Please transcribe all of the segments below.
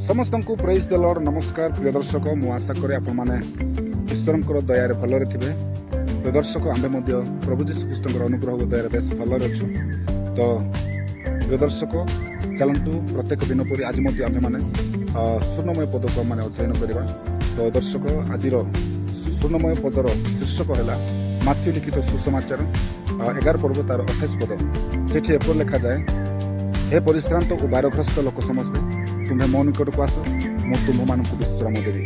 ସମସ୍ତଙ୍କୁ ପ୍ରେଜ୍ ଦ ଲର୍ଡ। ନମସ୍କାର ପ୍ରିୟ ଦର୍ଶକ। ମୁଁ ଆଶା କରେ ଆପଣମାନେ ଈଶ୍ୱରଙ୍କର ଦୟାରେ ଭଲରେ ଥିବେ। ପ୍ରିୟ ଦର୍ଶକ, ଆମ୍ଭେ ମଧ୍ୟ ପ୍ରଭୁ ଯୀଶୁ ଖ୍ରୀଷ୍ଟଙ୍କର ଅନୁଗ୍ରହ ଓ ଦୟାରେ ବେଶ ଭଲରେ ଅଛୁ। ତ ପ୍ରିୟ ଦର୍ଶକ, ଚାଲନ୍ତୁ, ପ୍ରତ୍ୟେକ ଦିନ ପରି ଆଜି ମଧ୍ୟ ଆମ୍ଭେମାନେ ସ୍ୱର୍ଣ୍ଣମୟ ପଦକୁ ଆମେ ଅଧ୍ୟୟନ କରିବା। ତ ଦର୍ଶକ, ଆଜିର ସ୍ୱର୍ଣ୍ଣମୟ ପଦର ଶୀର୍ଷକ ହେଲା ମାଥ୍ୟୁ ଲିଖିତ ସୁସମାଚାର 11 ପର୍ବ ତାର 28 ପଦ। ସେଠି ଏପରି ଲେଖାଯାଏ, "ହେ ପରିଶ୍ରାନ୍ତ ଓ ଭାରଗ୍ରସ୍ତ ଲୋକ ସମସ୍ତେ, ତୁମ୍ଭେ ମୋ ନିକଟକୁ ଆସ, ମୁଁ ତୁମ୍ଭମାନଙ୍କୁ ବିଶ୍ରାମ ଦେବି।"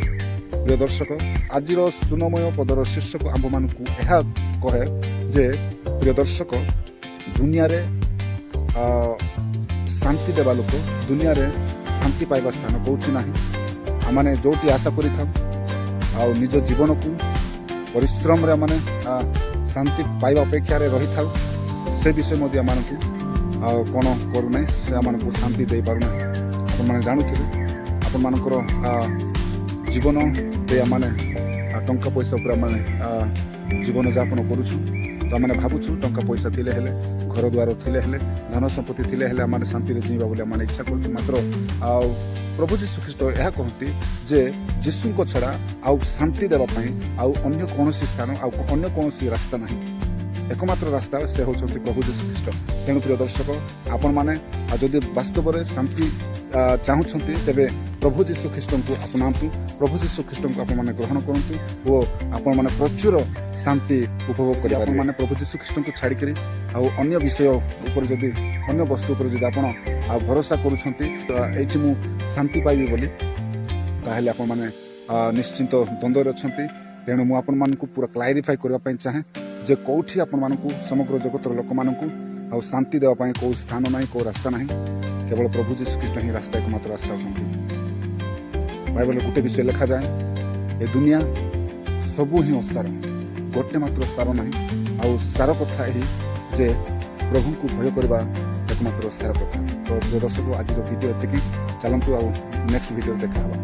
ପ୍ରିୟ ଦର୍ଶକ, ଆଜିର ସ୍ୱର୍ଣ୍ଣମୟ ପଦର ଶୀର୍ଷକ ଆମ୍ଭମାନଙ୍କୁ ଏହା କହେ ଯେ ପ୍ରିୟ ଦର୍ଶକ, ଦୁନିଆରେ ଶାନ୍ତି ଦେବା ଲୋକ, ଦୁନିଆରେ ଶାନ୍ତି ପାଇବା ସ୍ଥାନ କେଉଁଠି ନାହିଁ। ଆମମାନେ ଯେଉଁଠି ଆଶା କରିଥାଉ ଆଉ ନିଜ ଜୀବନକୁ ପରିଶ୍ରମରେ ଆମେ ଶାନ୍ତି ପାଇବା ଅପେକ୍ଷାରେ ରହିଥାଉ, ସେ ବିଷୟ ମଧ୍ୟ ଆମମାନଙ୍କୁ ଆଉ କ'ଣ କରୁନାହିଁ, ସେ ଆମମାନଙ୍କୁ ଶାନ୍ତି ଦେଇପାରୁନାହିଁ। ଆପଣମାନେ ଜାଣୁଥିବେ, ଆପଣମାନଙ୍କର ଜୀବନ ଦେଇ ଆମମାନେ ଟଙ୍କା ପଇସା ଉପରେ ଆମମାନେ ଜୀବନ ଯାପନ କରୁଛୁ। ତ ଆମେ ଭାବୁଛୁ, ଟଙ୍କା ପଇସା ଥିଲେ ହେଲେ, ଘର ଦ୍ୱାର ଥିଲେ ହେଲେ, ଧନ ସମ୍ପତ୍ତି ଥିଲେ ହେଲେ ଆମେ ଶାନ୍ତିରେ ଜୀଇଁବା ବୋଲି ଆମେ ଇଚ୍ଛା କରୁଛୁ। ମାତ୍ର ଆଉ ପ୍ରଭୁ ଯୀଶୁ ଖ୍ରୀଷ୍ଟ ଏହା କହନ୍ତି ଯେ ଯୀଶୁଙ୍କ ଛଡ଼ା ଆଉ ଶାନ୍ତି ଦେବା ପାଇଁ ଆଉ ଅନ୍ୟ କୌଣସି ସ୍ଥାନ, ଆଉ ଅନ୍ୟ କୌଣସି ରାସ୍ତା ନାହିଁ। ଏକମାତ୍ର ରାସ୍ତା ସେ ହେଉଛନ୍ତି ପ୍ରଭୁ ଯୀଶୁ ଖ୍ରୀଷ୍ଟ। ତେଣୁ ପ୍ରିୟ ଦର୍ଶକ, ଆପଣମାନେ ଆଉ ଯଦି ବାସ୍ତବରେ ଶାନ୍ତି ଚାହୁଁଛନ୍ତି, ତେବେ ପ୍ରଭୁ ଯୀଶୁ ଖ୍ରୀଷ୍ଟଙ୍କୁ ଆପଣାନ୍ତୁ। ପ୍ରଭୁ ଯୀଶୁ ଖ୍ରୀଷ୍ଟଙ୍କୁ ଆପଣମାନେ ଗ୍ରହଣ କରନ୍ତୁ ଓ ଆପଣମାନେ ପ୍ରଚୁର ଶାନ୍ତି ଉପଭୋଗ କରିବେ। ଆପଣମାନେ ପ୍ରଭୁ ଯୀଶୁ ଖ୍ରୀଷ୍ଟଙ୍କୁ ଛାଡ଼ିକରି ଆଉ ଅନ୍ୟ ବିଷୟ ଉପରେ ଯଦି, ଅନ୍ୟ ବସ୍ତୁ ଉପରେ ଯଦି ଆପଣ ଆଉ ଭରସା କରୁଛନ୍ତି, ତ ଏଇଠି ମୁଁ ଶାନ୍ତି ପାଇବି ବୋଲି, ତାହେଲେ ଆପଣମାନେ ନିଶ୍ଚିନ୍ତ ଦ୍ୱନ୍ଦ୍ୱରେ ଅଛନ୍ତି। ତେଣୁ ମୁଁ ଆପଣମାନଙ୍କୁ ପୁରା କ୍ଲାରିଫାଇ କରିବା ପାଇଁ ଚାହେଁ ଯେ କେଉଁଠି ଆପଣମାନଙ୍କୁ, ସମଗ୍ର ଜଗତର ଲୋକମାନଙ୍କୁ ଆଉ ଶାନ୍ତି ଦେବା ପାଇଁ କେଉଁ ସ୍ଥାନ ନାହିଁ, କେଉଁ ରାସ୍ତା ନାହିଁ। କେବଳ ପ୍ରଭୁ ଯୀଶୁ ଖ୍ରୀଷ୍ଟ ହିଁ ରାସ୍ତା, ଏକମାତ୍ର ରାସ୍ତା ଅଟନ୍ତି। ବାଇବଲରେ ଗୋଟେ ବିଷୟ ଲେଖାଯାଏ, ଏ ଦୁନିଆ ସବୁ ହିଁ ଅସାର, ଗୋଟେ ମାତ୍ର ସାର ନାହିଁ। ଆଉ ସାର କଥା ଏହି ଯେ ପ୍ରଭୁଙ୍କୁ ଭୟ କରିବା ଏକମାତ୍ର ସାର କଥା। ତ ପ୍ରିୟ ଦର୍ଶକ, ଆଜିର ଭିଡ଼ିଓ ଏତିକି। ଚାଲନ୍ତୁ, ଆଉ ନେକ୍ସଟ ଭିଡ଼ିଓରେ ଦେଖା ହେବା।